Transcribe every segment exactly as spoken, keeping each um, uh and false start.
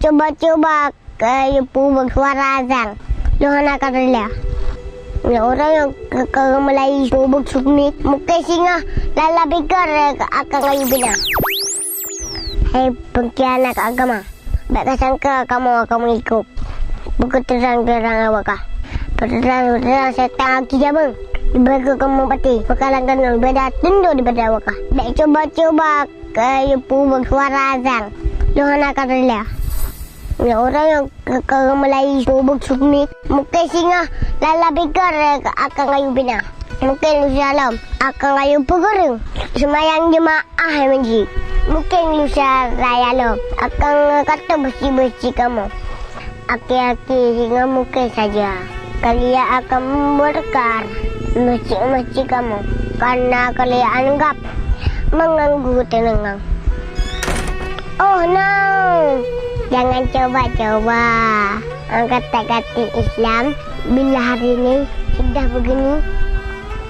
Cuba-cuba kayue peubuet suara azan. Lôn hana kalon lé. Nyoe ureueng nyang ka, ka meulayeue peubuet submit, mungken singoh lam, lam pikeran akan kayue bina. Hai pengkhianat agama, bék kasangka kamoe, kamoe ikot. Beukeuteulang-teulang awak kah. Peuteurang-teulang setan aki jameun. Dibeukeue kamoe patéh, peukalang keunoe beda tundok daripada awak kah. Bék cuba-cuba kayue peubuet suara azan. Lôn hana kalon lé. Nyoe ureueng nyang ka, ka meulayeue peubuet submit, mungken singoh lam, lam pikeran akan kayue bina. Mungken lusa lom akan kayue peugeureueng. Seumayang jeumaáh meuseujid, mungken lusa raya lom akan katôb beusi-beusi kamoe. Akhé-akhé singoh mungken saja kalian akan membongkar meuseujid-meuseujid kamoe, karena kalian anggap mengganggu teunangan. Oh no! Jangan coba-coba angkat-angkat Islam bila hari ini sudah begini.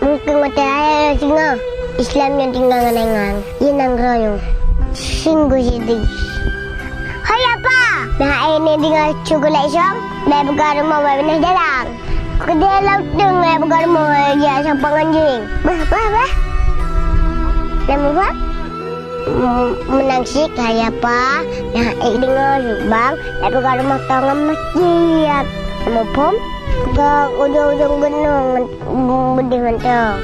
Mungkin watée raya singoh Islam nyang tinggai ngon inong droe nyoe. Sungguh sedih. Hai apa? Nah, ini dengan cukup lek song, bék buka rumoh, bék pinah jalan. Keudeh lauteng, bék buka rumoh, jak sampang anjing. Bah, bah, bah. Nama bah? Meunang cit hai apa, nyang ék deungoe subang, tapi kalau mah tangan meusiat. Muphom? Ka ujong-ujong gunong beudeh mantong.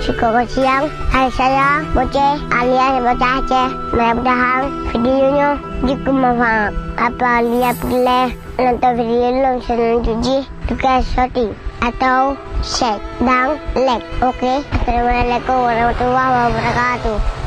Sikoe siang, hai saya, Boceh, alias Bocah Aceh. Mudah-mudahan video nyoe jeuet keu manfaat. Apa lihat boleh nonton video lom selanjut jih. Tugas shooting atau share dan like. Oke, assalamualaikum warahmatullahi wabarakatuh.